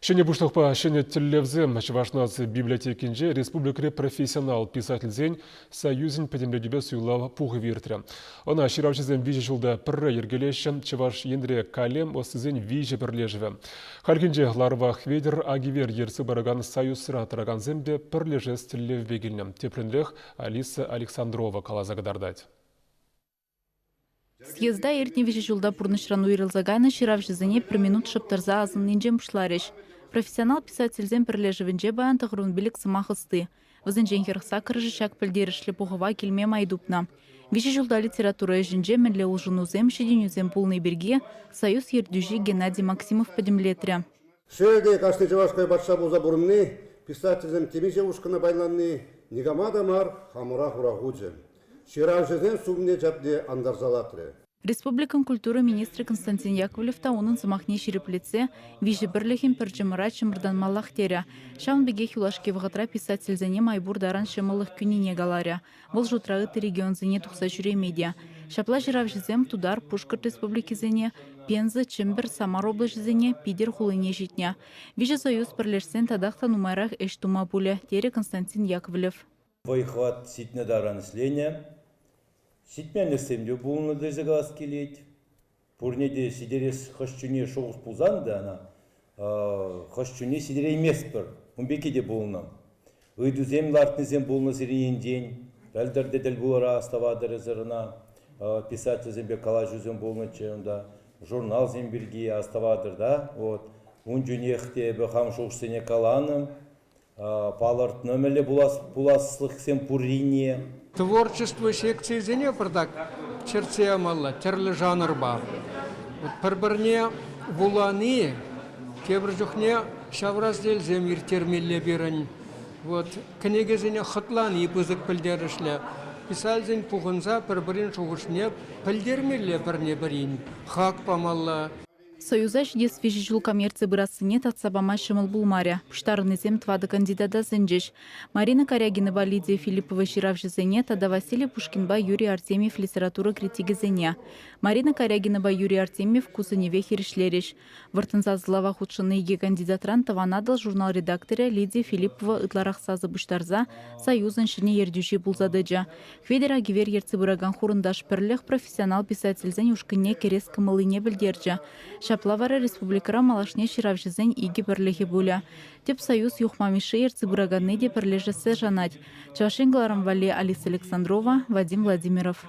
Ҫӗнӗ пуҫлӑхпа ҫӗнӗ тӗллевсем Чӑваш наци библиотекинче республикӑри профессионал писательсен союзӗн пӗтӗмлетӳпе суйлав пухӑвӗ иртрӗ. Ӑна ҫыравҫӑсем виҫӗ ҫулта пӗрре йӗркелеҫҫӗ. Чӑваш Енре калем ӑстисен виҫӗ пӗрлешӗвӗ. Хальхинче ларӑва Хветӗр Агивер ертсе пыракан союзра тӑракансем те пӗрлешес тӗллевпе килнӗ. Тӗплӗнрех Алиса Александрова каласа кӑтартать. Съезда иртнӗ виҫӗ ҫулта пурнӑҫран уйрӑлса кайнӑ ҫыравҫӑсене пӗр минут шӑп тӑрса асӑннинчен пуҫларӗҫ. Профессионал писательсен пӗрлешӗвӗнче паян 95 сӑмах ӑсти. Вӗсенчен 48-шӗ ҫак пӗлтерӗшлӗ пухӑва килме май тупнӑ. Виҫӗ ҫулта литература ӗҫӗнче мӗнле улшӑнусем, ҫитӗнӳсем пулни пирки Союз ертӳҫи Геннадий Максимов пӗтӗмлетрӗ. Шел те, кашни чӑваш хӑй патша пулса пурӑнни, писательсем темиҫе ушкӑна пайланни никама та мар, хамӑра хура хучӗ. Ҫыравҫӑсен сумне-чапне антарса лартрӗ. Республикӑн культура министрӗ Константин Яковлев та унӑн сӑмахне ҫирӗплетсе виҫӗ пӗрлӗхӗн пӗр чӑмӑра чӑмӑртанмаллах терӗ. Ҫавӑн пекех юлашки вӑхӑтра писательсене май пур таран ҫӑмӑллӑх кӳнине каларӗ. Вӑл шутра ытти регионсене тухса ҫӳреме те. Ҫапла ҫыравҫӑсем Тутар, Пушкӑрт республикисене, Пенза, Чӗмпӗр, Самар облаҫӗсене, Питӗр хулине ҫитнӗ. Виҫӗ союз пӗрлешсен татах та нумайрах ӗҫ тума пулӗ, терӗ Константин Яковлев. Вӑй-хӑват ҫитнӗ таран ӗҫленӗ. Ҫитменлӗхсем те пулнӑ тесе калас килет. Пурне те ҫитерес хӑш чуне шухӑш пулсан та ӑна хӑш чуне ҫитерейместпӗр. Ун пекки те пулнӑ. Ыйтусем лартнисем пулнӑ сирӗн енчен. Пӗлтӗр те тӗл пулӑра астӑватӑр эсӗр ӑна. Писательсемпе калаҫусем пулнӑччӗ унта. Журналсем пирки астӑватӑр та. Вот. Ун чунех те эпӗ хам шухӑшсене каланӑ. Палӑртнӑ мӗнле пуласлӑхсем пуррине. Творчество секцийӗсене пӑртак чӗртсе ямалла тӗрлӗ жанрпа. Пӗр-пӗрне вулани тепӗр чухне ҫав разделсем ирттермелле пирӗн. Вот кӗнекесене хӑтлани пысӑк пӗлтерӗшлӗ. Писательсен пухӑнса пӗр-пӗрин шухӑшне пӗлтермелле пӗрне-пӗрин, хак памалла. Союза ҫитес виҫӗ ҫул кам ертсе пырассине татса пама ҫӑмӑл пулмарӗ. Пуҫтарӑннисем тӑватӑ кандидата сӗнчӗҫ. Марина Карягинӑпа Лидия Филиппова ҫыравҫӑсене тата Василий Пушкинпа Юрий Артемьев литература критикӗсене. Марина Карягинӑпа Юрий Артемьев ку сӗнӗве хирӗҫлерӗҫ. Вӑрттӑн сасӑлава хутшӑннӑ икӗ кандидатран Тӑван Атӑл журнал редакторӗ Лидия Филиппова ытларах сасӑ пуҫтарса Союзӑн ҫӗнӗ ертӳҫи пулса тӑчӗ. Хветӗр Агивер ертсе пыракан Хурӑнташ пӗрлӗх профессионал писательсен ушкӑнне кӗрес кӑмӑллине пӗлтерчӗ. Ҫапла вара республикӑра малашне ҫыравҫӑсен икӗ пӗрлӗхӗ пулӗ. Тӗп союз Юхма Мишши ертсе пыраканни те пӗрлешессе шанать. Чӑваш Ен кӑларӑм валли Алиса Александрова, Вадим Владимиров.